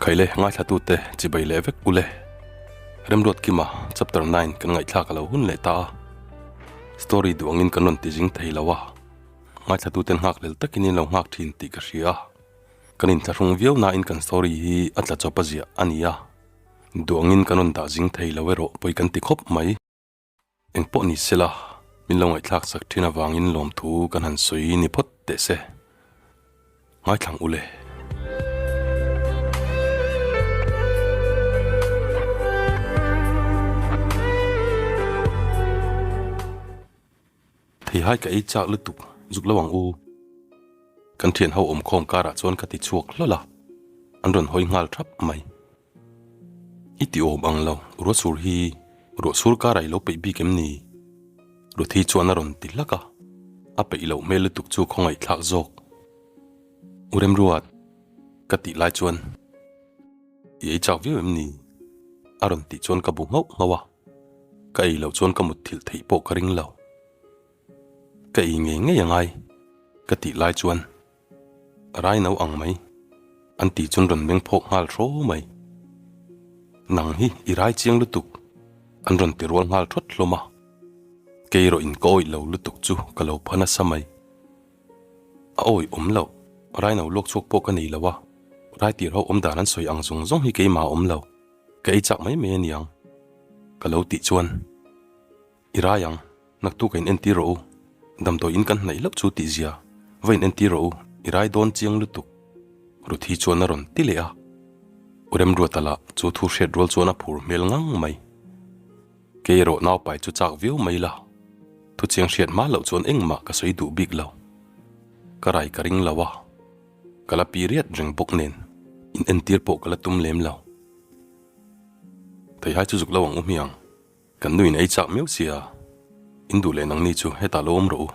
Khaile ngaithlatute chibai leh vek ule. Remruatkima chapter 9 kan ngaihthlak a lo hun leh ta a. Story duh angin kan rawn ti zing thei lo a. Ngaithlatuten nghakhlel takin in lo nghak thin tih ka hria a. Kan inthlahrung viau nain kan story hi a tla chawp a ziah a ni a. Duh angin kan rawn dah zing thei lo erawh pawi kan ti khawp mai. Engpawh ni sela, min lo ngaihthlak sak thin avangin lawmthu kan han sawi ni phawt teh se. Ngaithlang u le. Theihai ka ei chak lutuk zuk lo ang u. Kan thian ho awmkhawm karah chuan ka ti chhuak hlawl a, an rawn hawi nghal thap mai. I ti awm ang lo, ruahsur hi ruahsur karah i lo peih bik em ni? Ruthi chuan a rawn ti hlak a, a peih loh hmel lutuk chu khawngaihthlak zawk. U Remruat, ka tih lai chuan i ei chak viau em ni? A rawn tih chuan ka bu nghauh nghauh a, ka ei loh chuan ka mutthilh theih pawh ka ring lo. Ka ei ngei ngei angai, ka tih lai chuan Rai no ang mai, an ti chuan rawn meng phawk nghal hraw mai. Nang hi i rai chiang lutuk, an rawn ti rual nghal thawt hlawm a. Kei erawh in ka awih lo lutuk chu ka lo pha nasa mai. A awih awm loh, rai no lawk chhuak pawh ka nei lo a, rai tir ho awm dan an sawi ang zawng zawng hi keimah a awm lo, ka ei chak mai mai a niang, ka lo tih chuan. I rai ang, naktuk a in entir rawh u, damdawi in kan hnaih hlauh chu tih zia, va in entir rawh u, i rai dawn chiang lutuk. Ruthi chuan a rawn ti leh a, U Remruata lah chu thu hriat rual chuan a phur hmel ngang mai. Kei erawh naupai chu chak viau mai la, thu chiang hriat hma loh chuan engmah ka sawi duh bik lo. Ka rai ka ring lo a, ka la pi riat reng bawk nen in entir pawh ka la tum lem lo. Theihai chu zuk lo ang u hmiang. Kan nuin ei chak miau sia, in duh leh nangni chu hetah lo awm rawh u.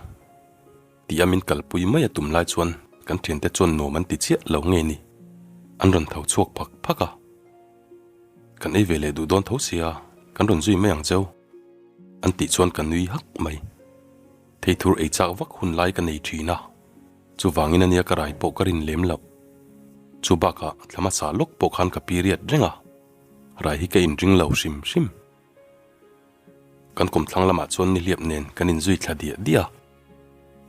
Ti a min kalpui mai a tum lai chuan kan thiante chuan nuam an ti chiah lo nge ni, an rawn tho chhuak phak phak a. Kan ei ve leh duh dawn tho sia, kan rawn zui mai ang cheu. An tih chuan ka nui hak mai. Theithur ei chak vak hun lai ka nei thin a, chuvangin ania ka rai pawh ka rin lem loh. Chu bakah thla hmasa lawk pawh khan ka period reng a. Rai hi ka inring lo hrim hrim. Kan kawmthlang lamah chuan nihliap nen kan inzui thla diah diah a.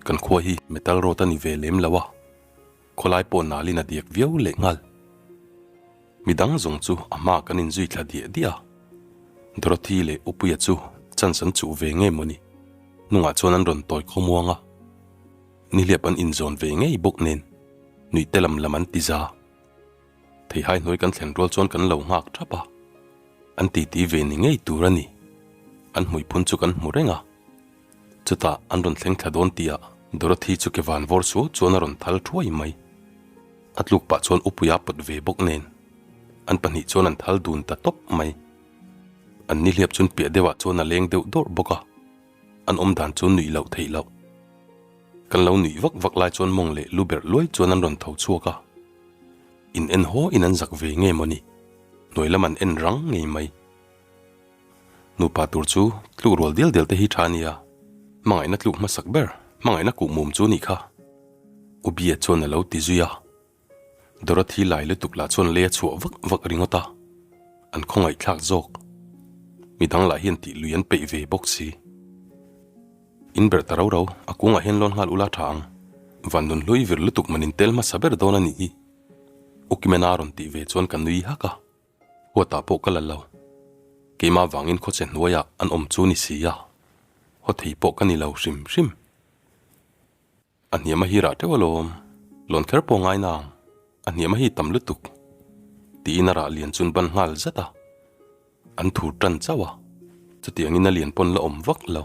Kan khua hi metal road a ni ve lem lo a, khawlai pawh nalin a diak viau leh nghal. Midang zawng chu a hmaah kan inzui thla diah diah a. Dorothy leh Upuia chu chance an chuh ve nge mawni? Hnungah chuan an rawn tawi khawmuang a. Nihliap an inzawn ve ngei bawk nen nuih te lam lam an ti za. Theihai hnuai kan thlen rual chuan kan lo nghak thap a, an titi ve ni ngei tur a ni. An hmuiphun chu kan hmu reng a, chutah an rawn thleng thla dawn tihah Dorothy chu ke van vawr suau chuan a rawn thal thuai mai. A tluk pah chuan Upuia pawt ve bawk nen an pahnih chuan an thal dun ta tawp mai. An nihliap chun piah deuhah chuan a leng deuh dawrh bawk a, an awm dan chu nuih loh theih loh. Kan lo nuih vak vak lai chuan mawng leh lu berh luai chuan an rawn tho chhuak a. In en haw in an zak ve nge mawni? Hnuai lam an en rang ngei mai. Nupa tur chu tluk rual dial dial te hi tha ania. Hmangaihna tluk hmasak ber, hmangaihna kuh mum chu nih kha. U Bia chuan a lo ti zui a. Dorothy lai lutuk lah chuan lei a chhuah vak vak ringawt a. An khawngaihthlak zawk. Midang lah hian tih lui an peih ve bawk si. In berh ta rau rau, a kungah hian lawn nghal ula tha ang. Van nun hlui vir lutuk man in tel hmasa ber dawn a nih hi. Ukimena rawn tih ve chuan ka nui hak a, huatah pawh ka la lo. Keimah vangin khawchhe hnuaiah an awm chu ni si a, haw thei pawh ka ni lo hrim hrim. A hniam a hi rah teuh alawm, lawn kher pawh ngai nang, a hniam a hi tam lutuk, tiin a rah lian chun ban nghal zat a, an thur tan chauh a, chutiangin a lian pawn la awm vak lo.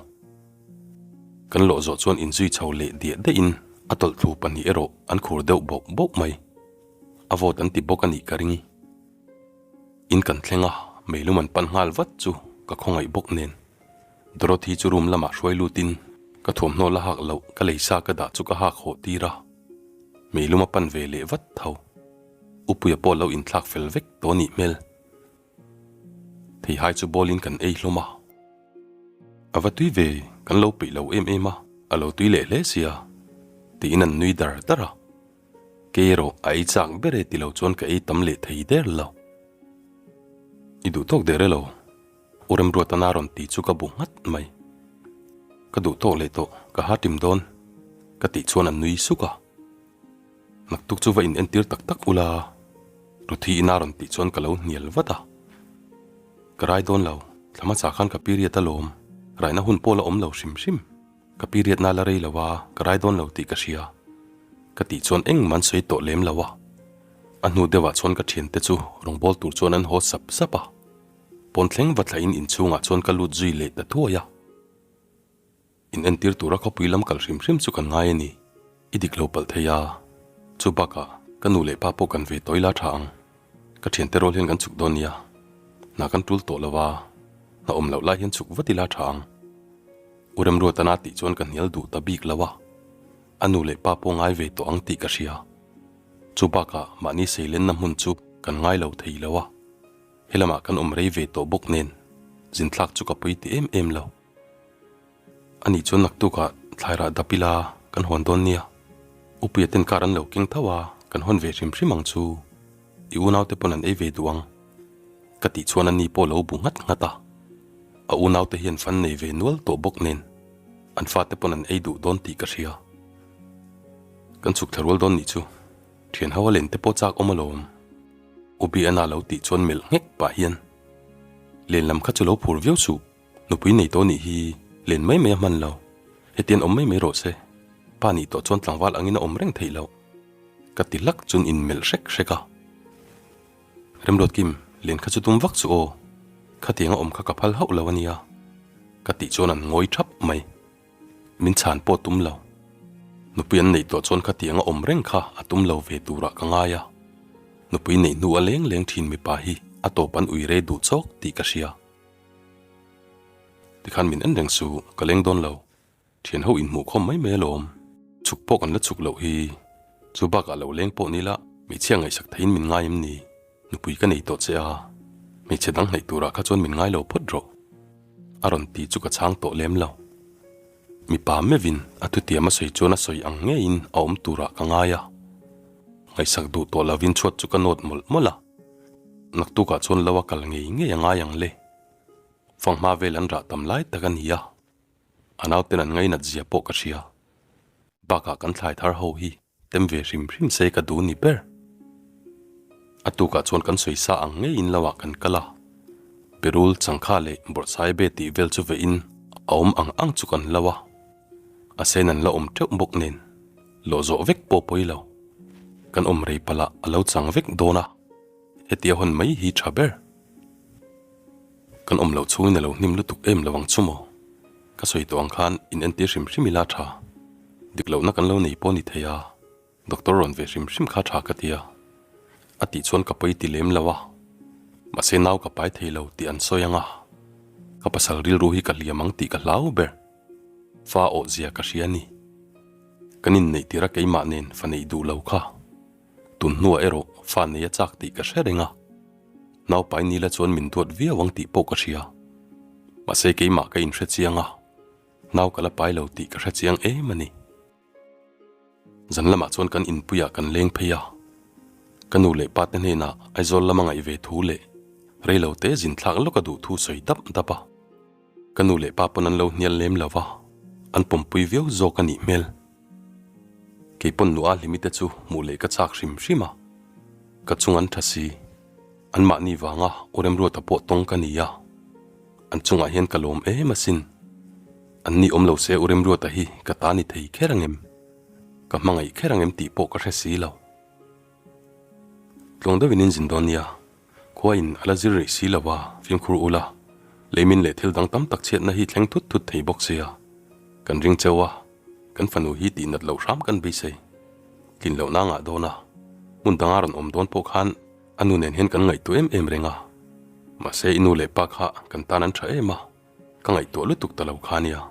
Kan lawh zawh chuan inzui chho leh diah daihin a tawlh thlu pahnih erawh an khur deuh bawk bawk mai, a vawt an ti bawk a nih ka ring. In kan thleng a, meilum an pan nghal vat chu ka khawngaih bawk nen. Dorothy chu room lamah hruai lutin ka thuamhnaw la hak loh ka lei sa ka dah chu ka hak hawh tir a, meilum a pan ve leh vat tho. Upuia pawh lo inthlak fel vek tawh nih hmel. Theihai chu bawlin kan ei hlawm a. A va tui ve, kan lo peih lo em em a, a lo tui leh hle sia, tiin an nui dar dar a. Kei erawh a ei chak ber e ti lo chuan ka ei tam leh thei der lo. I duh tawk der e lo. U Remruatana rawn ti chu ka bu nghat mai. Ka duh tawk leh tawh, ka ha tim dawn. Ka tih chuan a nui suk a. Naktuk chu va in entir tak tak ula. Ruthi ina rawn tih chuan ka lo hnial vat a. Ka rai dawn lo, thla hmasa khan ka period a lawm. Raina hun pawh la awm lo hrim hrim. Ka period na la rei lo a, ka rai dawn lo tih ka hria. Ka tih chuan engmah an sawi tawh lem lo a. A hnu deuhah chuan ka thiante chu rawngbâwl tur chuan an haw sap sap a. Pawn thleng va thlahin inchhungah chuan ka lut zui leh ta thuai a. In entir tura khawpui lam kal hrim hrim chu kan ngai a ni. I dik lo palh thei a. Chu bakah ka nu leh pa pawh kan ve tawi la tha ang. Ka thiante rual hian kan chhuk dawn nia. Hna kan tul tawh lo a, hna awm loh lai hian chhuk vat ila tha ang. U Remruatana tih chuan ka hnial duh ta bik lo a. A nu leh pa pawh ngai ve tawh ang tih ka hria. Chu bakah mahni seilenna hmun chu kan ngai lo thei lo a. Helamah kan awm rei ve tawh bawk nen zinthlak chu ka pawi ti em em lo. Anih chuan naktukah thlairah dap ila kan hawn dawn nia. Upuia ten car an lo keng tho a, kan hawn ve hrim hrim ang chu. I unaute pawn an ei ve duh ang. Ka tih chuan ani pawh lo bu nghat nghat a. A unaute hian fan nei ve nual tawh bawk nen an fate pawn an ei duh dawn tih ka hria. Kan chhuk thla rual dawn nih chu thian ho a len te pawh chak awm alawm. U Biana lo tih chuan melh nghek pah hian len lam kha chu lo phur viau suh. Nupui nei tawh nih hi len mai mai a hman lo. Hetian awm mai mai rawh se. Pa nih tawh chuan tlangval angin a awm reng theih loh. Ka ti hlak chuan in melh hrek hrek a. Remruat Kim, len kha chu tum vak chu aw. Khatiang a awm kha ka phal hauh lo a nia. Ka tih chuan an ngawi thap mai. Min chhan pawh tum lo. Nupui an neih tawh chuan khatiang a awm reng kha a tum lo ve turah ka ngai a. Nupui neih hnu a leng leng thin mipa hi a tawp an ui rei duh chawk tih ka hria. Tikhan min en reng suh, ka leng dawn lo. Thian ho inhmuh khawm mai mai alawm. Chhuk pawh kan la chhuk loh hi. Chu bakah lo leng pawh ni la, hmeichhia ngaihsak theiin min ngai em ni? Nupui ka nei tawh che a, hmeichhe dang hnaih turah kha chuan min ngai lo phawt rawh. A rawn ti chu ka chhang tawh lem lo. Mipa meuhin a thutiam a sawi chuan a sawi ang ngeiin a awm turah ka ngai a. Ngaihsak duh tawh lovin chhuat chu ka nawt mawlh mawlh a. Naktukah chuan lo a kal ngei ngei a ngai ang le. Fanghma vel an rah tam lai tak a ni a, a nauten an ngainat zia pawh ka hria. Bakah kan thlai thar ho hi tem ve hrim hrim se ka duh ni ber. A tukah chuan kan sawi sa ang ngeiin lo ah kan kal a, Perul, Changkha leh Bawrhsaibe tih vel chu vehin a awm ang ang chu kan lo a, a sen an la awm teuh bawk nen lawh zawh vek pawh pawi lo. Kan awm rei palh ah a lo chang vek dawn a. Hetia hawn mai hi tha ber. Kan awm loh chhungin a lo hnim lutuk em lo ang chu maw? Ka sawi tawh ang khan in entir hrim hrim ila tha. Dik lohna kan lo nei pawh ni thei a, doctor rawn ve hrim hrim kha tha ka ti a. A tih chuan ka pawi ti lem lo a. Mahse nau ka pai thei lo tih an sawi ang a. Ka pasal rilru hi ka hliam ang tih ka hlau ber. Fa awh zia ka hria a ni. Kan inneih tir a keimah nen fa neih duh lo kha. Tun hnuah erawh fa nei a chak tih ka hre reng a, naupai nila chuan min duat viau ang tih pawh ka hria. Mahse keimah ka inhre chiang a, nau ka la pai lo tih ka hre chiang em a ni. Zan lamah chuan kan inpuiah kan leng phei a, ka nu leh pa te hnenah Aizawl lama ngaih ve thu leh reilo te zin thlak lawk a duh thu sawi dap dap a. Ka nu leh pa pawn an lo hnial lem lo va, an pawmpui viau zawk a nih hmel. Kei pawn nu a hlimi te chu hmuh leh ka chak hrim hrim a, ka chung an tha si. Anmahni vanga U Remruata pawh tawng ka ni a, an chungah hian ka lawm em asin. Anni awm lo se U Remruata hi ka ta ni thei kher ang em? Ka hmangaih kher ang em tih pawh ka hre si lo. Tlawng deuhin in zin dawn nia, khua in a la zir rih si lo a, fimkhur ula, leimin leh thil dang tam tak chhiatna hi thleng thut thut thei bawk sia. Kan ring cheu a, kan fanu hi tih nat loh hram kan beisei. Tlin loh na ngah dawn a, hmun danga rawn awm dawn pawh khan a nu nen hian kan ngaihtuah em em reng a. Mahse i nu leh pa kha kan tan an tha em a. Ka ngaihtuah lutuk ta lo kha nia.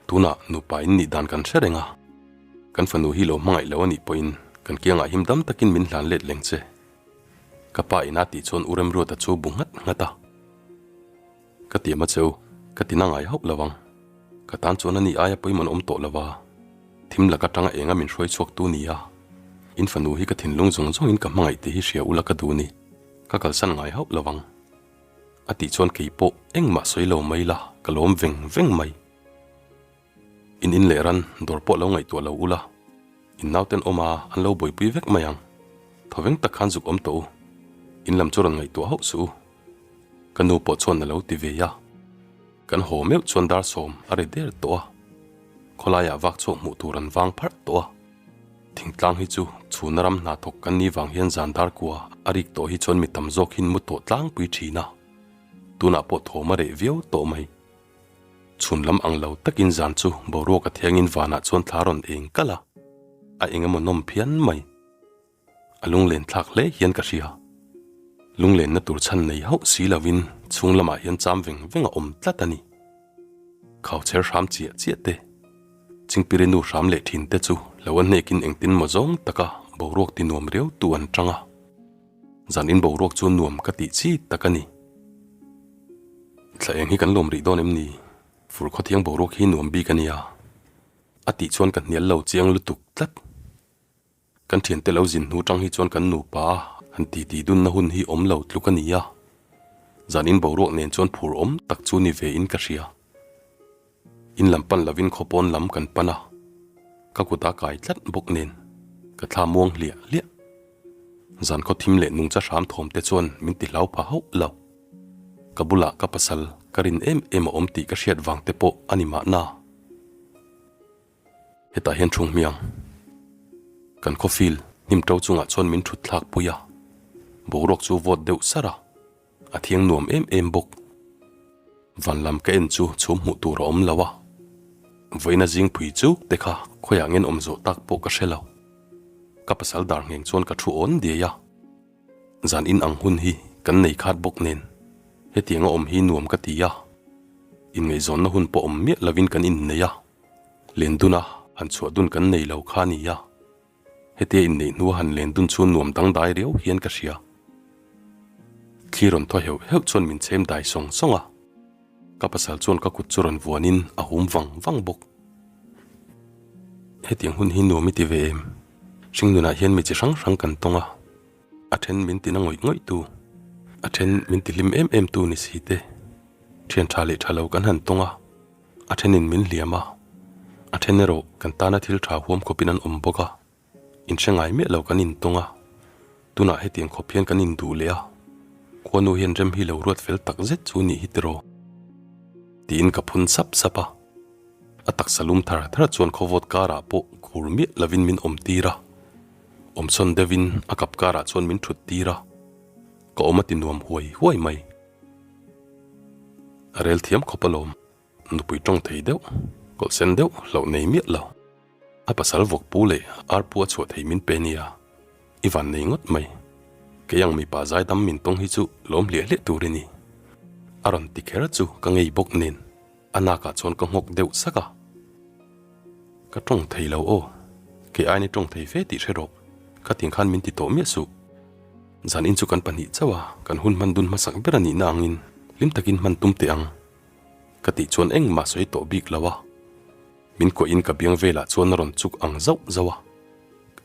Tunah nupa in nih dan kan hre reng a. Kan fanu hi lo hmangaih lo a nih pawhin kan kiangah him dam takin min hlan let leng che. Ka pa ina tih chuan U Remruata chu bu nghat nghat a. Ka tiam a cheu, ka ti na ngai hauh lo ang. Ka tan chuan a ni aia pawimawh an awm tawh lo a. Thim lak atanga enga min hruai chhuak tu nia. In fanu hi ka thinlung zawng zawngin ka hmangaih tih hi hria ula ka duh ni, ka kalsan ngai hauh lo ang. A tih chuan kei pawh engmah sawi lo mai la ka lawm veng veng mai. In in leh ran dawr pawh lo ngaihtuah lo ula, in nauten awm a an lo buaipui vek mai ang. Thawveng tak khan zuk awm tawh u, in lam chu rawn ngaihtuah hauh suh u. Ka nu pawh chuan a lo ti ve a. Kan haw meuh chuan dar sawm a ri der tawh a, khawlaiah vak chhuak hmuh tur an vang pharh tawh a. Thingtlang hi chu chhuna ram hna thawk kan nih vang hian zan dar kua a rik tawh hi chuan mi tam zawk hin mu tawh tlangpui thin a, tunah pawh thawm a reh viau tawh mai. Chhun lam ang lo takin zan chu boruak a thiangin vanah chuan thla rawn eng kalh a, a eng emaw nawm phian mai. A lunglen thlak hle hian ka hria. Lunglenna tur chhan nei hauh si lovin chhung lamah hian cham veng veng a awm tlat a ni. Khauchher hram chiah chiah te, Chingpiri nu hram leh thin te chu lo a hnekin engtin maw zawng taka boruak ti nuam riau tu an tang a. Zan in boruak chu nuam ka tih chi tak a ni. Thla eng hi kan lawm rih dawn em ni? Fur khawthiang boruak hi nuam bik a nia. A tih chuan ka hnial lo chiang lutuk tlat. Kan thiante lo zin hnu tang hi chuan kan nupa a han titi dunna hun hi awm lo tluk a ni a, zanin boruak nen chuan phur awm tak chu ni ve in ka hria. In lam pan lovin khaw pawn lam kan pan a, ka kut a kai tlat bawk nen ka thla muang hliah hliah. Zan khaw thim leh nungcha hram thawm te chuan min ti hlau pha hauh lo. Ka bulah ka pasal ka rin em em a awm tih ka hriat vang te pawh a ni mahna. Hetah hian thu hmiang kan khawfil hnim to chungah chuan min thut thlak pui a, boruak chu vawt deuh sar a, a thiang nuam em em bawk. Van lam ka en chu chhum hmuh tur a awm lo a, vawiina zingpui chuk te kha khawiah ngen awm zawh tak pawh ka hre lo. Ka pasal dar ngheng chuan ka thu awn diai a, zan in ang hun hi kan nei khat bawk nen hetiang a awm hi nuam ka ti a, inngaihzawnna hun pawh awm miah lovin kan innei a. Lenduna han chhuah dun kan nei lo kha nia. Hetia inneih hnua han lendun chu nuam dangdai riau hian ka hria. Thli rawn thaw heuh heuh chuan min chhem dai sawng sawng a. Ka pasal chuan ka kut chu rawn vuanin a hum vang vang bawk. Hetiang hun hi nuam i ti ve em? Hringnunah hian mi chi hrang hrang kan tawng a. A then min tina ngawih ngawih tu, a then min ti hlim em em tu ni si te. Thian tha leh tha lo kan han tawng a. A thenin min hliam a, a then erawh kan tana thil tha huam khawpin an awm bawk a, inhre ngai miah lo kan intawng a, tunah hetiang khawp hian kan induh leh a, khuanu hian rem hi lo ruat fel tak zet chu nih hi tiraw? Tiin ka phun sap sap a, a taksa lum thar thar chuan khawvawt karah pawh khur miah lovin min awm tir a, awmsawn deuhin a kap karah chuan min thut tir a, ka awm a ti nuam huai huai mai. A rel thiam khawp alawm, nupui tawng thei deuh, kawlh sen deuh hlauh nei miah lo. A pasal vawk pu leh ar pu a chhuah thei min pe nia, i van nei ngawt mai. Kei ang mipa zaidam min tawng hi chu lawm hliah hliah tur i ni. A rawn ti kher chu ka ngei bawk nen, a nakah chuan ka nghawk deuh sak a. Ka tawng thei lo aw, kei ain i tawng thei fe tih hre rawh, ka ting khan min ti tawh miah suh. Zan in chu kan pahnih chauh a, kan hun hman dun hmasak ber a nihna angin hlim takin hman tum teh ang. Ka tih chuan engmah sawi tawh bik lo a, min kuah in ka biang velah chuan a rawn chuk ang zauh zauh a,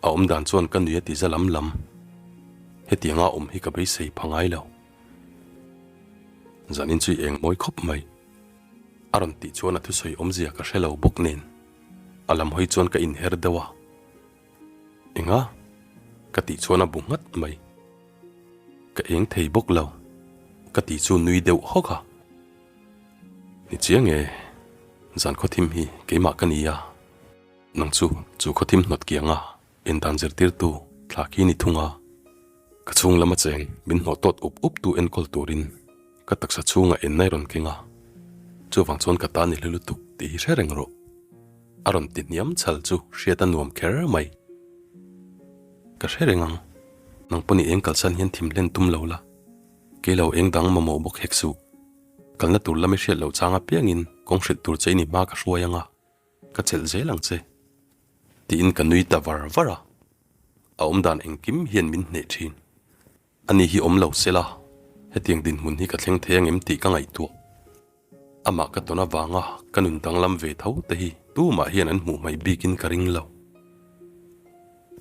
a awm dan chuan ka nui a ti za lam lam. Hetianga awm hi ka beisei pha ngai lo. Zan in chu i eng mawi khawp mai. A rawn tih chuan a thusawi awmzia ka hre lo bawk nen a lam hawi chuan ka inher deuh a. Enga? Ka tih chuan a bu nghat mai. Ka eng thei bawk lo. Ka tih chu nui deuh hawk a. Ni chiang e, zan khawthim hi keimah ka ni a. Nang chu chu khawthim hnawt kianga endan zirtirtu thla khi ni thung a. Ka chhung lama cheng min hnawh tawt up up tu enkawl turin ka taksa chhungah ennai rawn keng a. Chuvang chuan ka ta ni hlu lutuk tih hi hre reng rawh. A rawn ti hniam chhal chu hriat a nuam kher mai. Ka hre reng ang, nang pawh ni eng kalsan hian thim hlen tum lo la, kei lo eng dang mamawh bawk hek suh. Kalna tur lam i hriat loh chang apiangin kawng hrilh tur che i ni hma ka hruai ang a, ka chelh zel ang che. Tiin ka nui ta var var a, a awmdan engkim hian min hneh thin. Ani hi awm lo sela, hetiang dinhmun hi ka thleng thei angem tih ka ngaihtuah. Amah ka tawn avanga ka nun danglam ve tho te hi tumah hian an hmuh hmaih bikin ka ring lo.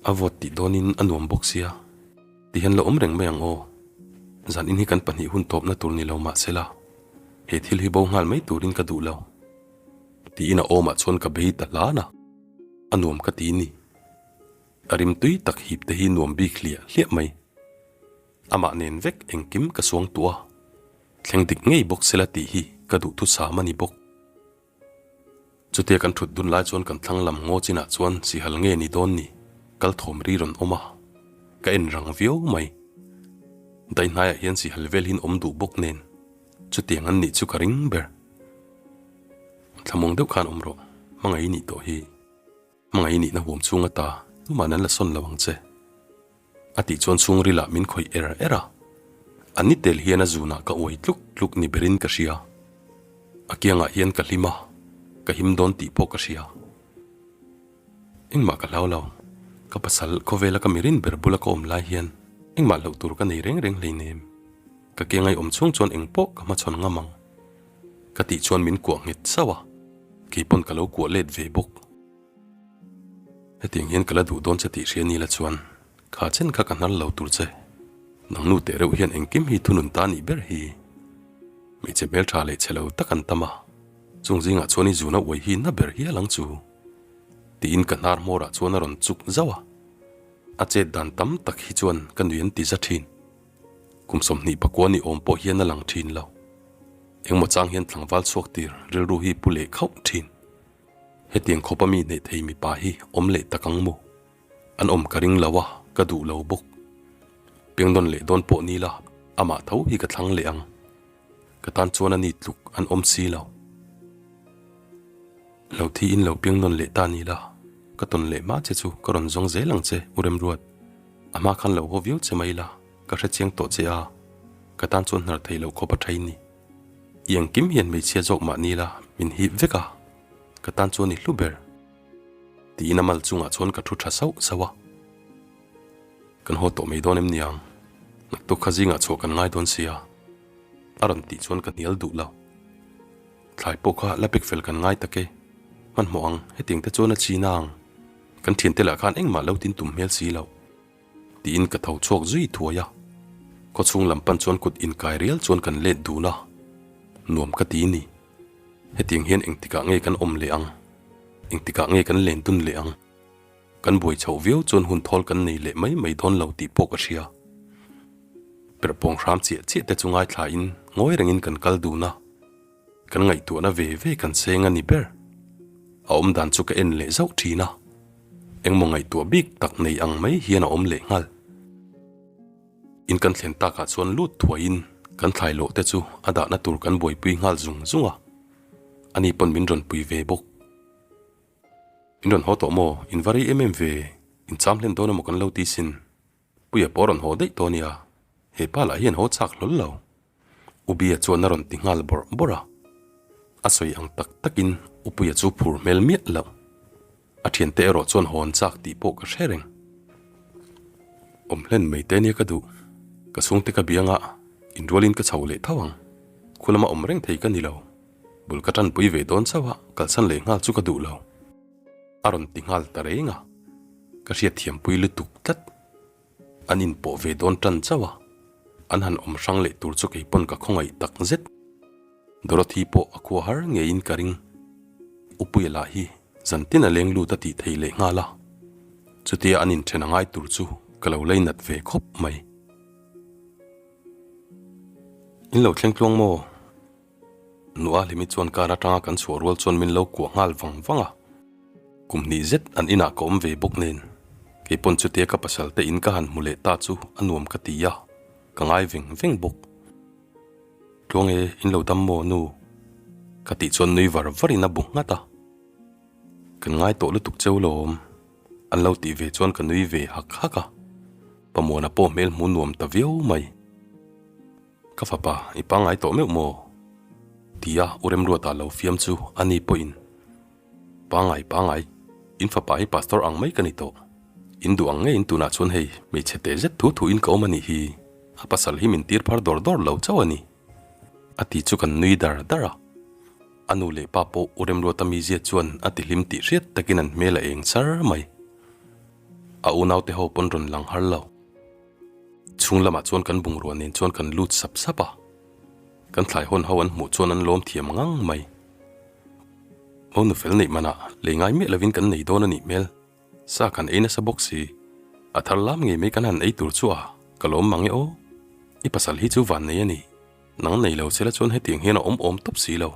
A vawt tih dawnin a nuam bawk sia, ti hian la awm reng mai ang aw. Zan in hi kan pahnih hun tawpna tur ni lo mah sela, he thil hi bo nghal mai turin ka duh lo. Tiin a awmah chuan ka bei ta hlan a, a nuam ka ti ni. A rim tui tak hip te hi nuam bik hliah hliah mai. Amah nen vek engkim ka suang tuah a, thleng dik ngei bawk sela tih hi ka duhthusam a ni bawk. Chutia kan thut dun lai chuan kan thlang lam ngaw chinah chuan sihal nge ni dawn ni kal thawm ri rawn awm a, ka en rang viau mai. Daihnaiah hian sihal vel hin awm duh bawk nen chutiang an nih chu ka ring ber. Thlamuang deuh khan awm rawh, hmangaih i nih tawh hi. Hmangaih i nihna huam chhung ata tuman an la sawn lo ang che. A tih chuan chhungrilah min khawih er er a, a ni tel hian a zunah ka uai tluk tluk ni berin ka hria. A kiangah hian ka hlim a, ka him dawn tih pawh ka hria. Engmah ka hlau lo, ka pasal khawvela ka mirin ber bula ka awm lai hian engmah hlauh tur ka nei reng reng hleinem. Ka ke ngaihawm chhung chuan engpawh ka hmachhawn ngam ang. Ka tih chuan min kuah nghet sauh a, keipawn ka lo kuah let ve bawk. Hetiang hian ka la duh dawn che tih hria ni la chuan kha chen kha ka hnar lo tur che. Nang nu teh reuh hian engkim hi thunun ta nih ber hi. Hmeichhe hmeltha leh chhe lo tak an tam a, chung zingah chuan i zuna uai hi na ber hial ang chu. Tiin ka hnar hmawrah chuan a rawn chuk zauh a. A chet dan tam tak hi chuan ka nui an ti za thin. Kum 24 ni awm pawh hian a lang thin lo. Engmaw chang hian tlangval chhuak tir rilru hi pu leh khauh thin. Hetiang khawpa mi hneih thei mipa hi awm leh tak ang maw? An awm ka ring lo a, ka duh lo bawk. Piangdawn leh dawn pawh ni la, amah tho hi ka thlang leh ang. Ka tan chuan a ni tluk an awm si lo. Lo thi in lo piangdawn leh ta ni la, ka tawn leh hma che chu ka rawn zawng zel ang che, U Remruat. A hma khan lo haw viau che mai la, ka hrechiang tawh che a, ka tan chuan hnar thei lo khawp a tha i ni. I engkim hian hmeichhia zawk mah ni la min hip vek a, ka tan chuan i hlu ber. Tiin a mal chungah chuan ka thu tha sauh sauh a. Kan haw tawh mai dawn em niang? Naktuk kha zingah chhuah kan ngai dawn sia. A rawn tih chuan ka hnial duh lo. Thlai pawh kha la pek fel kan ngai tak e. Hmanhmawh ang, hetiang te chuan a chi na ang. Kan thiante lah khan engmah lo tin tum hmel si loh. Tiin ka tho chhuak zui thuai a, khawchhung lam pan chuan kut inkai rial chuan kan let dun a, nuam ka ti ni. Hetiang hian engtikah nge kan awm leh ang? Engtikah nge kan len dun leh ang? Kan buai chhoh viau chuan hun thawl kan nei leh mai mai dawn lo tih pawh ka hria. Perhpawng hram chiah chiah te chu ngaithlain ngawi rengin kan kal dun a. Kan ngaihtuahna ve ve kan seng a ni ber. A awm dan chu ka en leh zauh thin a, engmaw ngaihtuah bik tak nei ang mai hian a awm leh nghal. In kan thlen takah chuan lut thuaiin kan thlai lawh te chu a dahna tur kan buaipui nghal zung zung a, ani pawn min rawn pui ve bawk. In rawn haw tawh maw? In va rei em em ve, in cham hlen dawn emaw kan lo ti sin. Puia pawh a rawn haw daih tawh a nia, he pa lah hian haw chak hlawl lo. Ubia chuan a rawn ti nghal bawrh bawrh a, a sawi ang tak takin Upuia chu phur hmel miah lo. A thiante erawh chuan hawn chak tih pawh ka hre reng. Awm hlen mai te nia ka duh, ka chhungte ka bianga inrualin ka chho leh tho ang, khu lama awm reng thei ka ni lo, bul ka tanpui ve dawn chauh a, kalsan leh nghal chu ka duh lo. A rawn ti nghal ta reng a, ka hriatthiampui lutuk tlat. An inpawh ve dawn tan chauh a, an han awm hrang leh tur chu kei pawn ka khawngaih tak zet. Dorothy pawh a khua har ngeiin ka ring. Upuia lah hi zantin a leng lut a tih thei leh nghal a, chutia an inthen a ngai tur chu ka lo leinat ve khawp mai. In lo thleng tluang maw? Nua Hlimi chuan car atanga kan chhuah rual chuan min lo kuah nghal vang vang a, kum hnih zet an inah ka awm ve bawk nen, kei pawn chutia ka pasal te in ka han hmu leh ta chu a nuam ka ti a, ka ngai veng veng bawk. Tluang e, in lo dam maw nu? Ka tih chuan nui var var in a bu nghat a, Kan ngai tawh lutuk cheu lawm, an lo tih ve chuan ka nui ve hak hak a, Pamuana pawh hmel hmu nuam ta viau mai. Ka fapa, i pangngai tawh meuh maw? Tia U Remruata lo fiam chu a ni pawhin, Pangngai, pangngai, in fapa hi pastor ang mai ka ni tawh. In duh ang ngeiin tunah chuan hei hmeichhe teh zet thu thuin ka awm a nih hi, a pasal hi min tir phar dawr dawr lo chauh a ni. A ti chu kan nui dar dar a. A nu leh pa pawh U Remruata mizia chuan a ti hlim tih hriat takin an hmel a eng char mai. A unaute ho pawn rawn lang har lo. Chhung lamah chuan kan bungrua nen chuan kan lut sap sap a. Kan thlai hawn ho an hmuh chuan an lawm thiam ngang mai. Monu fel neih manah lei ngai miah lovin kan nei dawn a nih hmel. Sa kan ei nasa bawk si. A thar lam ngei mai kan han ei tur chu a, ka lawm mang e aw. I pasal hi chu van nei a ni. Nang nei lo che la chuan hetiang hian a awm awm tawp si lo.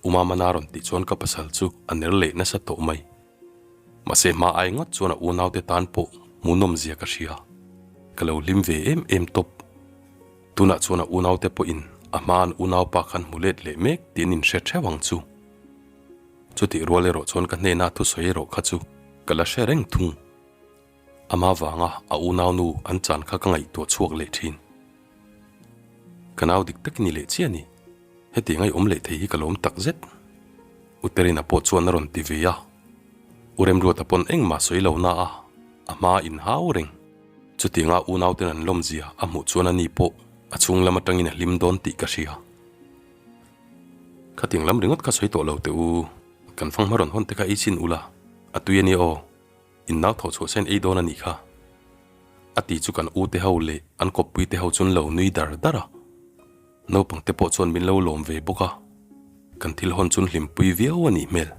U Mamana rawn tih chuan ka pasal chu a ner leh nasa tawh mai. Mahse hma ai ngawt chuan a unaute tan pawh hmuhnawm zia ka hria. Ka lo hlim ve em em tawp. Tunah chuan a unaute pawhin a hma an unaupa khan hmu let leh mek tih an inhre theuh ang chu. Chutih rual erawh chuan ka hnena thusawi erawh kha chu ka la hre reng thung. Ama vanga a unaunu an chan kha ka ngaihtuah chhuak leh thin. Ka nau dik tak i ni leh chiah a ni. Hetiang a i awm leh thei hi ka lawm tak zet. U Terina pawh chuan a rawn ti ve a. U Remruata pawn engmah sawi lo na a, a hma inhau reng. Chutianga unauten an lawmzia a hmuh chuan ani pawh a chhung lam atangin a hlim dawn tih ka hria. Khatiang lam ringawt kha sawi tawh lo teh u, kan fanghma rawn hawn te kha ei chin ula, a tui a nia aw, in nau thawh chhuah sen ei dawn a nih kha. A ti chu kan u te ho leh an kawppui te ho chuan lo nui dar dar a. Naupang te pawh chuan min lo lawm ve bawk a, kan thil hawn chuan hlimpui viau a nih hmel.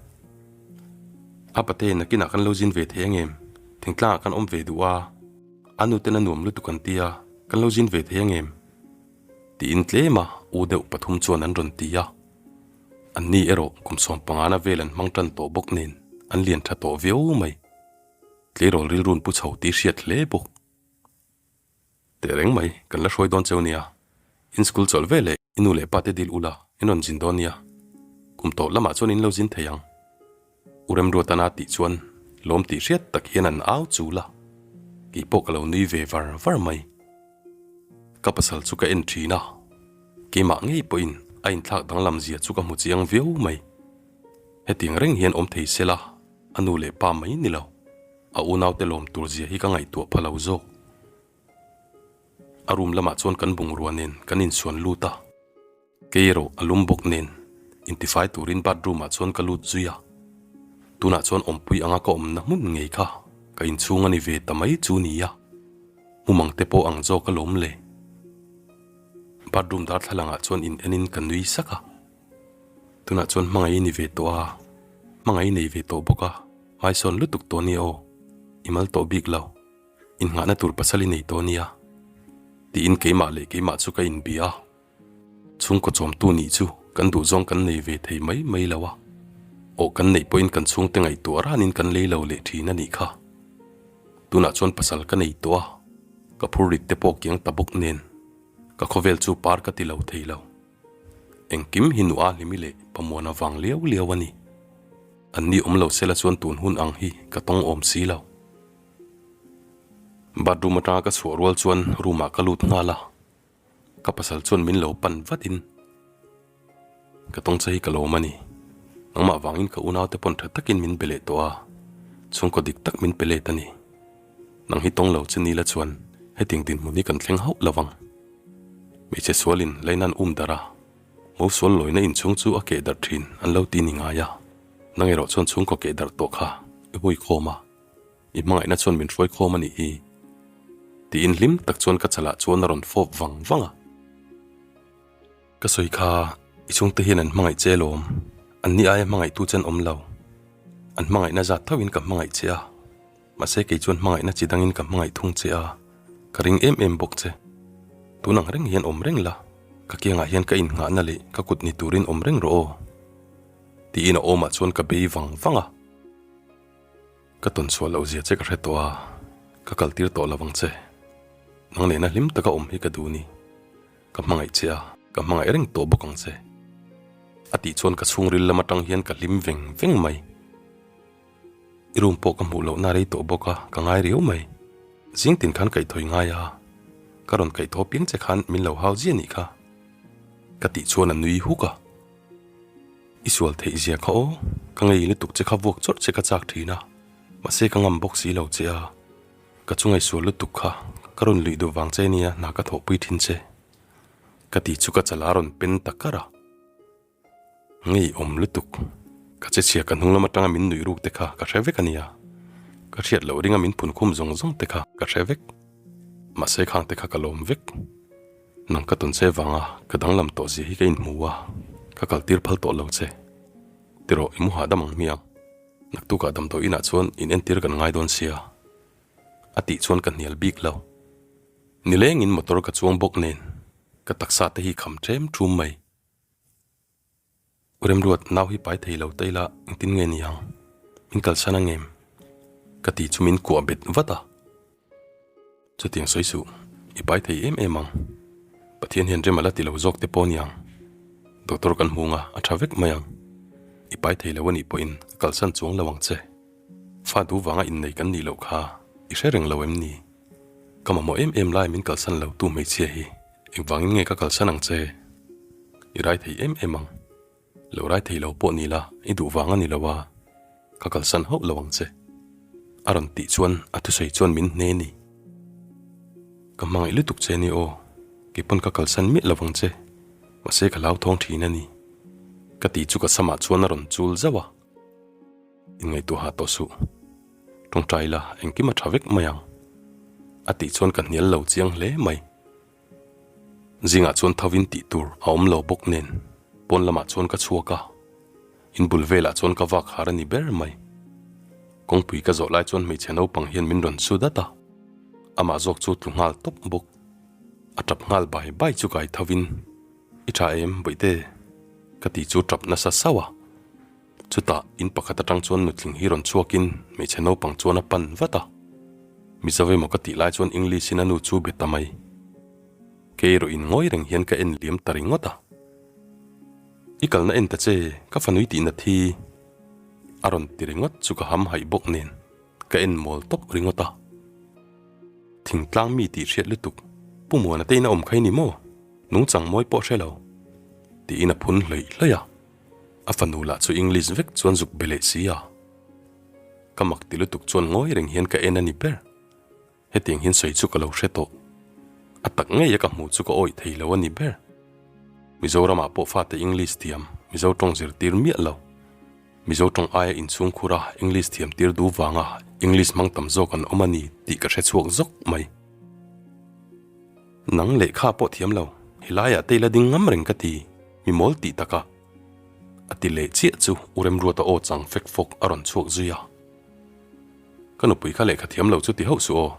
A pate nakinah kan lo zin ve thei angem? Thingtlangah kan awm ve duh a, a nuten a nuam lutuk an ti a, kan lo zin ve thei angem? Tiin tlema u deuh pathum chuan an rawn ti a. Anni erawh kum sawmpangana vel an hmang tan tawh bawk nen an lian tha tawh viau mai. Tleirawl rilrun pu chho tih hriat hle bawk. Teh reng mai, kan la hruai dawn cheu nia. In school chawlh ve leh i nu leh pa te dil ula in rawn zin dawn nia. Kum tawh lamah chuan in lo zin thei ang. U Remruatana tih chuan lawm tih hriat tak hian an au chul a, kei pawh ka lo nui ve var var mai. Ka pasal chu ka en thin a, keimah ngei pawhin a inthlak danglam zia chu ka hmu chiang viau mai. Hetiang reng hian awm thei sela a nu leh pa mai ni lo. A unaute lawm tur zia hi ka ngaihtuah pha lo zawk. A room lamah chuan kan bungrua nen kan insuan lut a. Kei erawh a lum bawk nen intifai turin bathroom ah chuan ka lut zui a. Tunah chuan awmpui anga ka awmna hmun ngei kha ka inchhung a ni ve ta mai chu nia. Hmumang te pawh ang zawk alawm le. Bathroom darthlalang ah chuan in enin ka nui sak a. Tunah chuan hmangaih i ni ve tawh a, hmangaih i nei ve tawh bawk a, hmaisawn lutuk tawh nia aw, i mal tawh bik lo, innghahna tur pasal i nei tawh nia, tiin keimah leh keimah chu ka inbia a. Chhungkaw chawmtu nih chu kan duhzawng kan nei ve thei mai mai lo a, aw kan neih pawhin kan chhungte ngaihtuah ranin kan lei lo leh thin a nih kha. Tunah chuan pasal ka nei tawh a, ka phurrit te pawh kiang ta bawk nen, ka khawvel chu par ka ti lo thei lo. Engkim hi nu a hlimi leh pamuan avang liau liau a ni. An ni awm lo sela chuan tun hun ang hi ka tawng awm si lo. Bathroom atanga ka chhuah rual chuan room ah ka lut nghal a, ka pasal chuan min lo pan vatin ka tawng che hi ka lawm a ni. Nangmah vangin ka unaute pawn tha takin min be leh tawh a, chhungkaw dik tak min pe let a ni. Nang hi tawng lo che nila chuan hetiang dinhmun hi kan thleng hauh lo vang. Hmeichhe sualin laina an um darh a, mo sual lawina inchhung chu a keh darh thin an lo ti ni ngai a, nang erawh chuan chhungkaw keh darh tawh kha i hui khawm a, i hmangaihna chuan min hruai khawm a nih hi. Tiin hlim tak chuan ka chalah chuan a rawn fawp vang vang a. Ka sawi kha i chhungte hian an hmangaih che alawm, an ni aia hmangaihtu che an awm lo, an hmangaihna zat thoin ka hmangaih che a. Mahse kei chuan hmangaihna chi dangin ka hmangaih thung che a, ka ring em em bawk che. Tun ang reng hian awm reng la, ka kiangah hian ka innghahna leh ka kut ni turin awm reng rawh aw. Tiin a awmah chuan ka bei vang vang a. Ka tawn chhuah loh zia che ka hre tawh a, ka kal tir tawh lo vang che. Nang nena hlim taka awm hi ka duh ni. Ka hmangaih che a, ka hmangaih reng tawh bawk ang che. A tih chuan ka chhungril lam atang hian ka hlim veng veng mai. I room pawh ka hmuh lohna rei tawh bawk a, ka ngai riau mai. Zing tin khan kaihthawih ngai a, ka rawn kaihthaw piang che khan min lo hau zia nih kha. Ka tih chuan a nui huk a. I sual theih zia kha aw, ka ngei lutuk che kha vuak chawrh che ka chak thin a, mahse ka ngam bawk si lo che a. Ka chunga i sual lutuk kha, ka rawn luih duh vang che nia hna ka thawhpui thin che. Ka tih chu ka chala rawn pen ta kar a. Ngeiawm lutuk. Ka che chhia ka hnung lam atanga min nuih ruk te kha ka hre vek a nia. Ka hriat loh ringa min phun khum zawng zawng te kha ka hre vek. Mahse khang te kha ka lawm vek. Nang ka tawn che vanga ka danglam tawh zia hi ka inhmu a, ka kaltir phal tawh lo che. Tirawh i mu hahdam ang hmiang. Naktukah damdawi inah chuan in entir kan ngai dawn sia. A tih chuan ka hnial bik lo. Nilengin motor ka chuang bawk nen ka taksa te hi kham ṭhem ṭhum mai. U Remruat, nau hi pai thei lo ta ila engtin nge ni ang? Min kalsan ang em? Ka ti chu min kuah bet vat a. Chutiang sawi suh, i pai thei em em ang. Pathian hian rem a la ti lo zawk te pawh ni ang. Doctor kan hmu nga, a tha vek mai ang. I pai thei lo a nih pawhin ka kalsan chuang lo ang che. Fa duh vanga innei kan nih loh kha i hre reng lo em ni? Ka mamawh em em lai min kalsan lo tu hmeichhia hi engvangin nge ka kalsan ang che? I rai thei em em ang. Lo rai thei lo pawh ni la i duh vang a ni lo a, ka kalsan hauh lo ang che. A rawn tih chuan a thusawi chuan min hne ni. Ka hmangaih lutuk che ni aw, keipawn ka kalsan miah lo ang che, mahse ka hlauthawng thin a ni. Ka ti chu ka samah chuan a rawn chul zauh a. Inngaihtuah tawh suh. Tawngtai la engkim a tha vek mai ang. A tih chuan ka hnial lo chiang hle mai. Zingah chuan thovin tih tur a awm lo bawk nen pawn lamah chuan ka chhuak a, in bul velah chuan ka vak har a ni ber mai. Kawngpui ka zawh lai chuan hmeichhe naupang hian min rawn su dat a, amah zawk chu tlu nghal tawp bawk. A tap nghal bai bai chu kai thovin, I tha em bawihte? Ka ti chu tap nasa sauh a. Chutah in pakhat atang chuan nutling hi rawn chhuakin hmeichhe naupang chuan a pan vat a. Mizo emaw ka tih lai chuan English in a nu chu be ta mai. Kei erawh in ngawi reng hian ka en liam ta ringawt a. I kalna en ta che, ka fanui tih nat hi. A rawn ti ringawt chu ka ham haih bawk nen ka en mawl tawp ringawt a. Thingtlang mi tih hriat lutuk, Pu Muana te in a awm kha i ni maw? Nungchang mawi pawh hre lo. Tiin a phun hlawih hlawih a. A fanu lah chu English vek chuan zuk be leh si a. Ka mak ti lutuk chuan ngawi reng hian ka en a ni ber. Hetiang hian sawi chu ka lo hre tawh. A tak ngei a ka hmuh chu ka awih thei lo a ni ber. Mizoramah pawh fate English thiam Mizo tawng zirtir miah lo. Mizo tawng aia inchhung khur a English thiam tir duh vanga English hmang tam zawk an awm a ni tih ka hre chhuak zawk mai. Nang lehkha pawh thiam lo, helaiah te ila ding ngam reng ka ti, mi mawl tih takah. A ti leh chiah chu U Remruata aw chang fek fawk a rawn chhuak zui a. Ka nupui kha lehkha thiam lo chu ti hauh suh aw.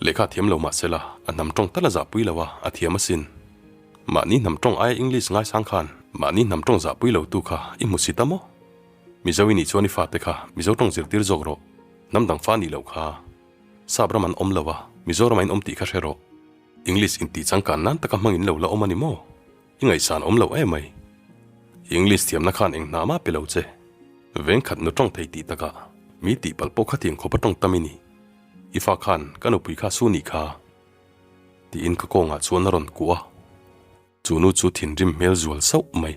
Lehkha thiam lo mah sela, a hnam tawng tal a zahpui lo a, a thiam asin. Mahni hnam tawng aia English ngaisang khan mahni hnam tawng zahpui lo tu kha i hmu si ta maw? Mizo i nih chuan i fate kha Mizo tawng zirtir zawk rawh, hnam dang fa nih loh kha. Sap ram an awm lo a, Mizoram a in awm tih kha hre rawh. English intih changkan nan taka hmang in lo la awm a ni maw? I ngaihsan awm lo em mai. I English thiamna khan eng hna mah pe lo che. Veng khat nu tawng thei tih takah mi tihpalh pawh khatiang khawpa tawng tam i ni. I fa khan ka nupui kha su nih kha. Tiin ka kawngah chuan a rawn kuah a. Chu nu chu thinrim hmel zual sauh mai.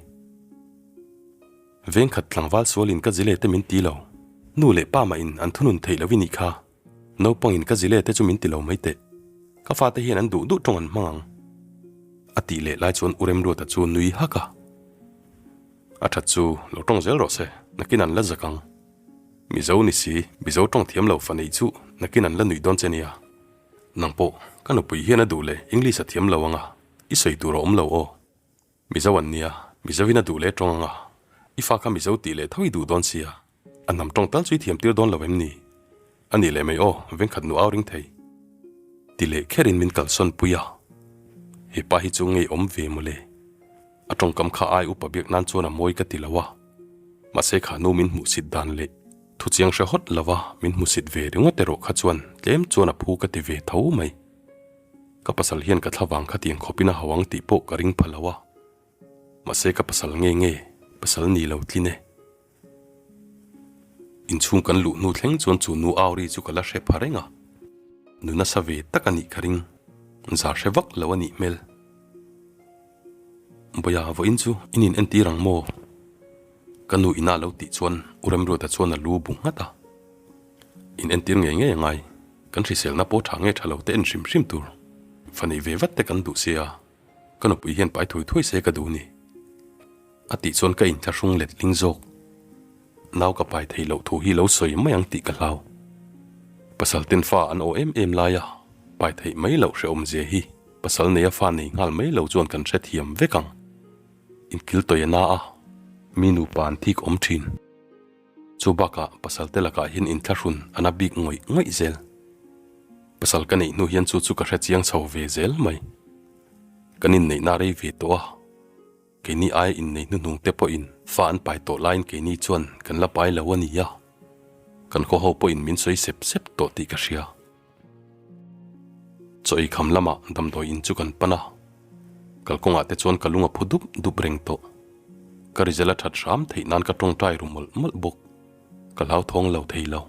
Veng khat tlangval sualin ka zile te min ti lo. Nu leh pa mah in an thunun theih lo i nih kha. Naupangin ka zile te chu min ti lo mai teh. Ka fate hian an duh duh tawng an hmang ang. A tih leh lai chuan U Remruata chu nui hak a. A that chu lo tawng zel rawh se, nakin an la zak ang. Mizo ni si, Mizo tawng thiam lo fa neih chu nakin an la nuih dawn che nia. Nang pawh, ka nupui hian a duh leh English a thiam lo ang a, i sawi tur a awm lo aw. Mizo an nia, Mizo in a duh leh tawng ang a, i fa kha Mizo tih leh tho i duh dawn sia, a hnam tawng tal chu i thiam tir dawn lo em ni? A nih leh mai aw, vengkhat nu au ring thei. Ti leh kherin min kalsawn pui a, he pa hi chu ngei awm ve mawle. A tawngkam kha ai upa biak nan chuan a mawi ka ti lo a, mahse kha nu min hmuhsit dan leh thuchiang hre hawt lo a min hmusit ve ringawt erawh kha chuan tlem chuan a phu ka ti ve tho mai. Ka pasal hian ka thlavang khatiang khawpin a hau ang tih pawh ka ring pha lo a, mahse ka pasal nge nge pasal ni lo tlin e. Inchhung kan luh hnu thleng chuan chu nu au ri chu ka la hre pha reng a, nu nasa ve tak a nih ka ring, za hre vak lo a nih hmel. Bawia vawiin chu i nin entir ang maw? Ka nu ina lo tih chuan U Remruata chuan a lu bu nghat a. In entir ngei ngei a ngai, kan hriselna pawh tha nge tha lo te en hrim hrim tur. Fa neih ve vat te kan duh sia, ka nupui hian pai thui thuai se ka duh ni. A tih chuan ka inthlahrung letling zawk. Nau ka pai thei loh thu hi lo sawi mai ang tih ka hlau. Pasal ten fa an aw em em lai a, pai theih mai loh hrehawm zia hi pasal neia fa nei nghal mai lo chuan kan hrethiam vek ang. Inkil tawih a na a, mi nupa an thik awm thin. Chu bakah pasal te lakah hian inthlahrun a na bik ngawih ngawih zel. Pasal ka neih hnu hian chu chu ka hrechiang chho ve zel mai. Kan inneihna rei ve tawh a. Keini aia innei hnuhnung te pawhin fa an pai tawh laiin keini chuan kan la pai lo a ni a, kan khaw ho pawhin min sawi sep sep tawh tih ka hria. Chaw ei kham lamah damdawi in chu kan pan a, kalkawngah te chuan ka lung a phu dup dup reng tawh. Ka rizal a that hram theih nan ka tawngtai ru mawlh mawlh bawk, ka hlauthawng lo thei lo.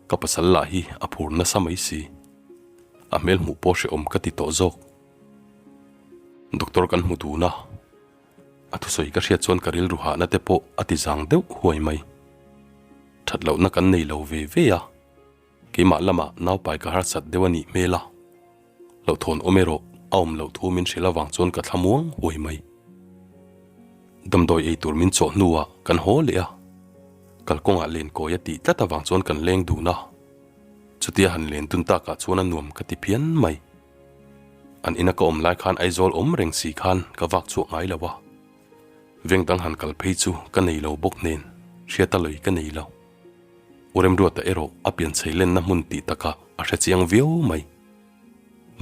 Ka pasal lah hi a phur nasa mai si, a hmel hmuh pawh hrehawm ka ti tawh zawk. Doctor kan hmu dun a, a thusawi ka hriat chuan ka rilru hahna te pawh a ti zang deuh huai mai. That lohna kan nei lo ve ve a, keimah lamah naupai ka harsat deuh a nih hmel a, hlauhthawn awm erawh a awm loh thu min hrilh avang chuan ka thlamuang huai mai. Damdawi ei tur min chawh hnuah kan haw leh a, kalkawngah lenkawi a tih tlat avang chuan kan leng dun a, chutia han len dun takah chuan a nuam ka ti phian mai. An ina ka awm lai khan Aizawl awm reng si khan ka vak chhuak ngai lo a, veng dang han kal phei chu ka nei lo bawk nen hriata lawi ka nei lo. U Remruata erawh a pianchei lenna hmun tih takah a hre chiang viau mai.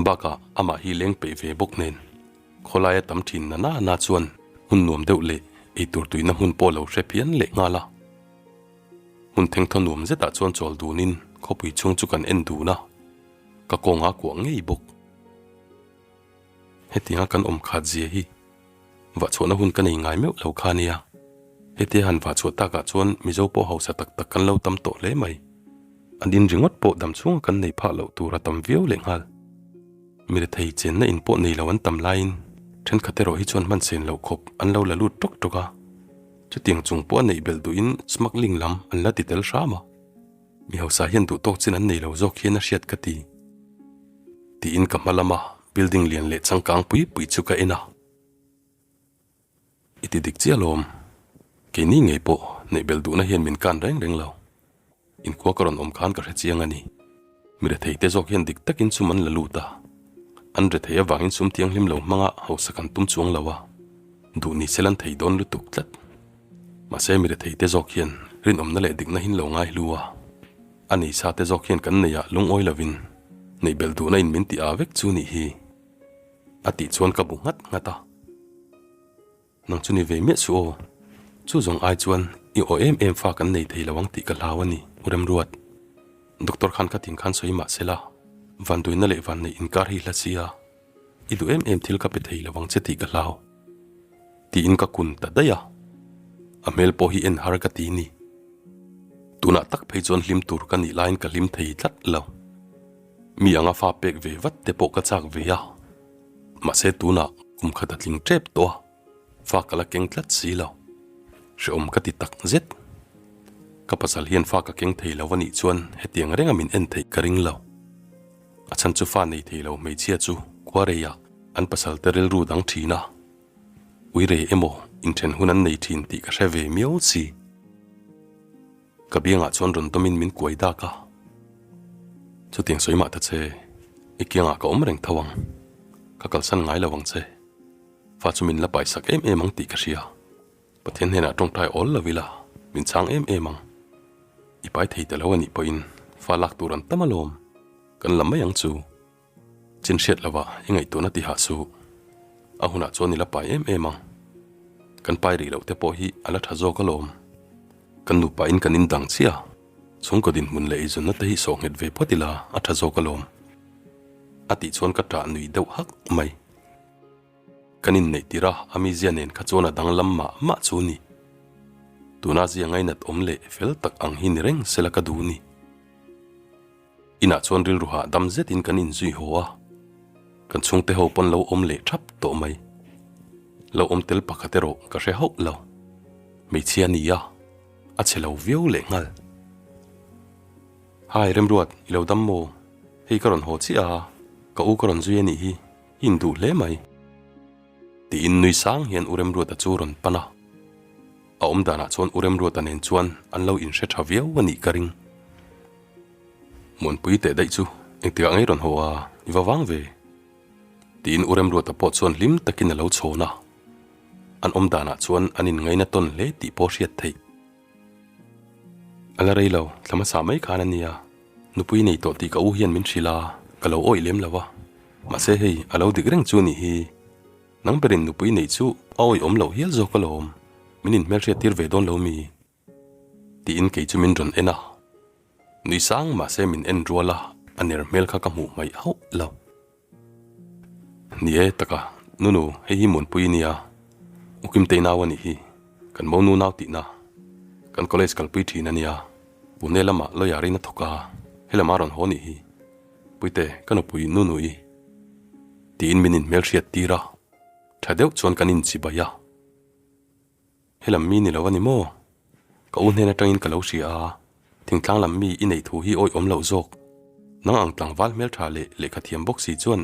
Bakah amah hi leng peih ve bawk nen khawlaia tam thin na na na chuan hmun nuam deuh leh eitur tuina hmun pawh lo hre phian leh nghal a. Hmun thengthaw nuam zetah chuan chawl dunin khawpui chhung chu kan en dun a. Ka kawnga kuah ngei bawk. Hetianga kan awm khat zia hi vahchhuahna hun ka nei ngai meuh lo kha nia. Hetia han vahchhuah takah chuan Mizo pawh hausa tak tak kan lo tam tawh hle mai. An in ringawt pawh dam chhunga kan nei phah loh tur a tam viau leh nghal. Mi rethei chenna in pawh nei lo an tam laiin thenkhat erawh hi chuan hman sen loh khawp an lo la lut tawk tawk a. Chutiang chung pawh a neih belh duhin smuggling lam an la ti tel hram a. Mi hausa hian duh tawk chin an nei lo zawk hian a hriat ka ti. Tiin ka hma lama building lian leh changkang pui pui chu ka en a. I ti dik chiah alawm. Keini ngei pawh neih belh duhna hian min kan reng reng lo. Inkhua ka rawn awm khan ka hre chiang a ni. Mi rethei te zawk hian dik takin sum an la lut a. An rethei avangin sum thianghlim lo hmanga hausa kan tum chuang lo a. Duh ni se lan thei dawn lutuk tlat. Mahse mi rethei te zawk hian rinawmna leh dikna hin lo ngai hlu a, a nei sa te zawk hian kan neihah lungawi lovin neih belh duhna in min ti aa vek chu nih hi a tih chuan ka bu nghat nghat a. Nang chu ni ve miah suh aw, chu zawng ai chuan i aw em em fa kan nei thei lo ang tih ka hlau a ni, U Remruat. Doctor khan ka tin khan sawi mahsela vanduaina leh vanneih inkar hi hla sia. I duh em em thil ka pe thei lo ang che tih ka hlau. Tiin ka kun ta daih a, a hmel pawh hi en har ka ti ni. Tunah tak phei chuan hlim tur ka nih laiin ka hlim thei tlat lo. Mi anga fa pek ve vat te pawh ka chak ve a, mahse tunah kum khat a tling tep tawh a, fa ka la keng tlat si lo. Hrehawm ka ti tak zet. Ka pasal hian fa ka keng thei lo a nih chuan hetiang renga min en theih ka ring lo. A chhan chu fa nei thei lo hmeichhia chu khuareiah an pasal te rilru dang thin a, uirei emaw inthen hun an nei thin tih ka hre ve miau si. Ka biangah chuan rawn dawmin min kuai dak a, Chutiang sawi mah ta che, i kiangah ka awm reng tho ang, ka kalsan ngai lo ang che, fa chu min la paisak em em ang tih ka hria. Pathian hnenah tawngtai awl lo ila min chhang em em ang. I pai thei ta lo a nih pawhin fa lak tur an tam alawm. Kan la mai ang chu. Chin hriat lovah i ngaihtuahna ti hah suh. A hunah chuan i la pai em em ang. Kan pai rih loh te pawh hi a la tha zawk alawm. Kan nupain kan indang chiah a, chhungkaw dinhmun leh eizawnna te hi sawh nghet ve phawt ila a tha zawk alawm. A tih chuan ka ṭah nui deuh hak mai. Kan inneih tirh a, a mizia nen kha chuan a danglam mah mah chu ni. Tuna zia ngainat awm leh fel tak ang hi ni reng sela ka duh ni. Inah chuan rilru hah dam zetin kan inzui haw a, kan chhungte ho pawn lo awm leh thap tawh mai. Lo awm tel pakhat erawh ka hre hauh lo. Hmeichhia ni a, a chhe lo viau leh nghal. Hi Remruat, i lo dam maw? Hei ka rawn haw chiah a, ka u ka rawn zui a nih hi. I induh hle mai. Tiin nui sang hian U Remruata chu rawn pan a. A awm danah chuan U Remruata nen chuan an lo inhre tha viau a nih ka ring. Muanpui teh daih chu engtikah ngei rawn haw a, i va vang ve? Tiin U Remruata pawh chuan hlim takin a lo chhawn a. An awm danah chuan an inngaina tawn hle tih pawh hriat theih. A la rei lo, thla hmasa mai khan a nia. Nupui nei tawh tih ka u hian min hrilh a, ka lo awih lem lo a. Mahse hei, a lo dik reng chu a nih hi. Nang berin nupui neih chu a awih awm loh hial zawk alawm, min inhmelhriat tir ve dawn lo mi? Tiin kei chu min rawn en a. Nui sang mahse min en rual a, a ner hmel kha ka hmuh hmaih hauh lo. Ni e taka, Nunu, hei hi Muanpui i nia, U Kimtei nau a nih hi, kan monu nau tihna, kan college kalpui thin a nia, Pune lamah lawyer in a thawk a, helamah a rawn haw nih hi, Puite, ka nupui Nunu i tiin min inhmelhriat tir a, tha deuh chuan kan inchibai a. Helam mi ni lo a ni maw? Ka u hnen atangin ka lo hria a, thingtlang lam mi i neih thu hi awih awm loh zawk. Nang ang tlangval hmeltha leh lehkha thiam bawk si chuan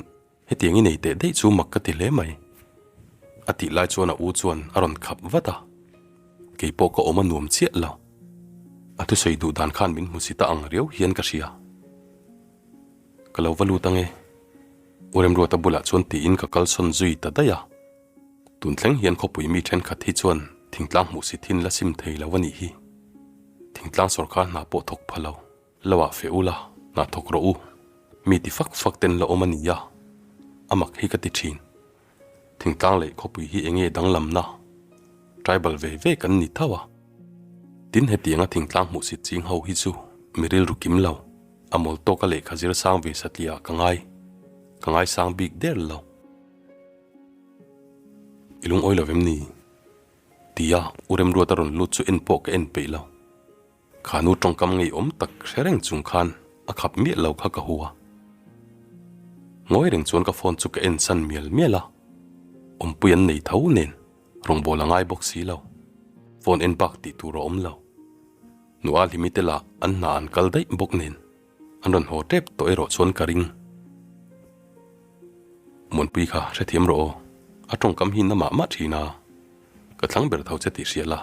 hetiang i nei teh daih chu mak ka ti hle mai. A tih lai chuan a u chuan a rawn khap vat a, kei pawh ka awm a nuam chiah lo. A thusawi duh dan khan min hmu si ta ang riau hian ka hria. Ka lo va lut ange. U Remruata bulah chuan tiin ka kalsawn zui ta daih a. Tun thleng hian khawpui mi thenkhat hi chuan thingtlang hmuh si thin la sim thei lo a nih hi. Thingtlang sawrkar hna pawh thawk pha lo, lo ah feh ula, hna thawk rawh u. Mi ti fak fak ten la awm a nia, a mak hi ka ti thin. Thingtlang leh khawpui hi enge danglamna? Tribal ve ve kan ni tho a. Tin hetianga thingtlang hmuh sit ching ho hi chu mi rilru kim lo, a mawl tawka lehkha zir sang ve satliah ka ngai, ka ngaisang bik der lo. I lungawi lo vem ni? Tia U Remruata rawn lut chu en pawh ka en peih lo. Kha nu tawngkam ngeiawm tak hre reng chung khan a khap miah lo kha ka hua. Ngawi reng chuan ka phone chu ka en san mial mial a, awmpui an nei tho nen rawngbâwl a ngai bawk si lo. Phone en bak tih tur a awm lo. Nua Hlimi te lah an hna an kal daih bawk nen. An rawn haw tep tawh erawh chuan ka ring. Muanpui kha hrethiam rawh aw, a tawngkam hi na mah mah thin a, ka thlang ber tho che tih hria la,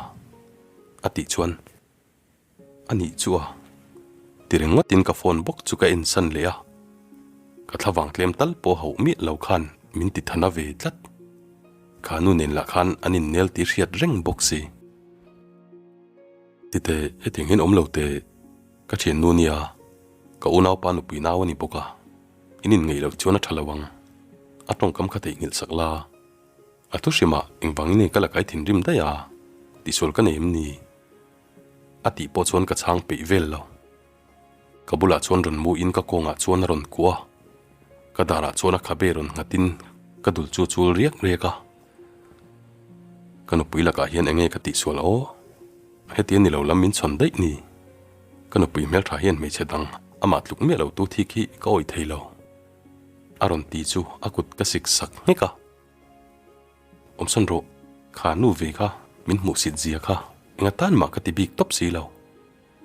a tih chuan a nih chu a ti ringawtin ka phone bawk chu ka ensan leh a, ka thlavang tlem tal pawh hauh miah lo khan min ti thana ve tlat. Kha nu nen lah khan an innel tih hriat reng bawk si. Titeh hetiang hian awm lo teh. Ka thiannu nia, ka unaupa nupui nau a ni bawk a, in inngeih loh chuan a tha lo ang. A tawngkam kha theihnghilh sak la. A thu hrimah engvangin nge ka la kai thinrim daih a, tihsual ka nei em ni? A tih pawh chuan ka chhang peih vel lo. Ka bulah chuan rawn muin ka kawngah chuan a rawn kuah a, ka darah chuan a khabe rawn nghatin ka dul chu a chul riak riak a. Ka nupui lakah hian enge ka tihsual aw? Heti a ni lo lam min chhawn daih ni. Ka nupui hmeltha hian hmeichhe dang amah tluk miah lo tu thik hi ka awih thei lo. A rawn ti chu a kut ka sik sak nghek a. Awmsawn rawh, kha nu ve kha min hmuh sit zia kha enga tan mah ka ti bik tawp si lo.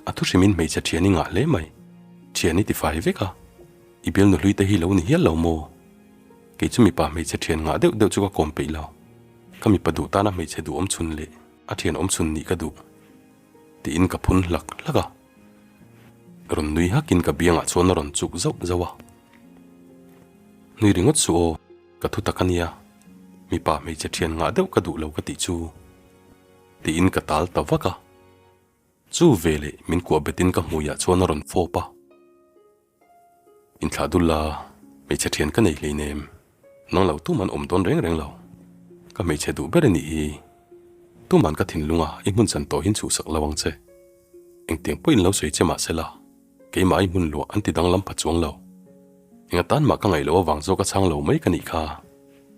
A thu hrimin hmeichhe thian i ngah hle mai. Thian i ti fai vek a. I bialnu hlui te hi lo ni hial lo maw? Kei chu mipa hmeichhe thian ngah deuh deuh chu ka kawm peih lo. Ka mipa duh tana hmeichhe duh awm chhun leh a thian awm chhun nih ka duh tiin ka phun hlak hlak a. Rawn nui hakin ka biangah chuan a rawn chuk zauh zauh a. Nui ringawt suh aw, ka thu tak a nia. Mipa hmeichhe thian ngah deuh ka duh lo ka tih chu tiin ka tal ta vak a. Chu veleh min kuah betin ka hmuiah chuan a rawn fawp a. Inthlah dul la, hmeichhe thian ka nei hleinem, nang lo tuman awm dawn reng reng lo. Ka hmeichhe duh ber a nih hi. Tuman ka thinlunga i hmun chan tawh hin chhuhsak lo ang che. Engtiang pawhin lo sawi che mah se la, keimah i hmun luah an ti danglam pha chuang lo. Enga tan mah ka ngaih loh avang zawk a chhang lo mai ka nih kha.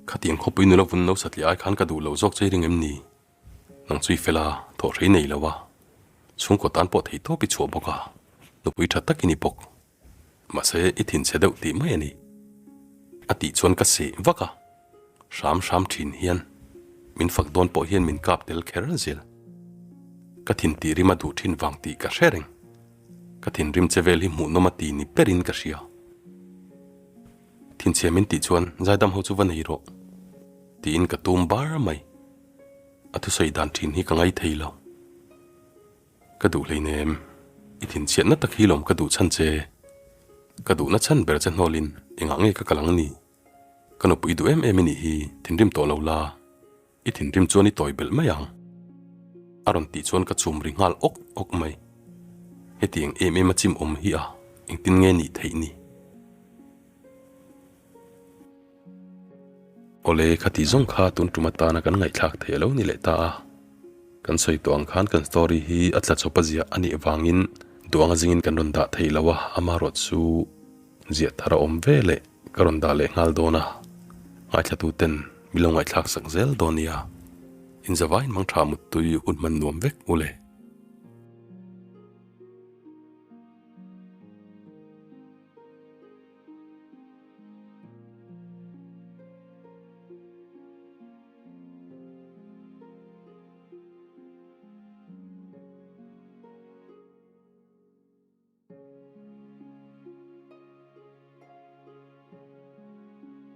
Khatiang khawpui nula vun no satliah ai khan ka duh loh zawk che i ring em ni? Nang chu i fel a, thawhrei nei lo a, chhungkaw tan pawh thei tawp i chhuah bawk a, nupui tha tak i ni bawk. Mahse, i thinchhe deuh tih mai a ni. A tih chuan ka seh vak a, hram hram thin hian min fak dawn pawh hian min kap tel kher zel. Ka thin tih rim a duh thin vang tih ka hre reng. Ka thinrim che vel hi hmuhnawm a ti ni berin ka hria. Thinchhia min tih chuan zaidam ho chu va nei rawh tiin ka tum bar mai. A thusawi dan thin hi ka ngai thei lo. Ka duh hleinem, i thinchhiatna tak hi lawm ka duh chhan che. Ka duhna chhan ber che hnawlin engah nge ka kal ang ni? Ka nupui duh em em i nih hi, thinrim tawh lo la, i thinrim chuan i tawi belh mai ang. A rawn tih chuan ka chum ri nghal awk awk mai. Hetiang em em a chim awm hi a, engtin nge nih theih ni? Awle, khati zawng kha tun tum atana kan ngaihthlak theih a lo ni leh ta a. Kan sawi tawh ang khan kan story hi a tla chawp a ziah a nih vangin duh anga zingin kan rawn dah thei lo a, amaherawh chu ziah thar a awm ve leh ka rawn dah leh nghal dawn a, ngaithla ten min lo ngaihthlak sak zel dawn nia. Inzavain mangtha muttui hun hman nuam vek u le.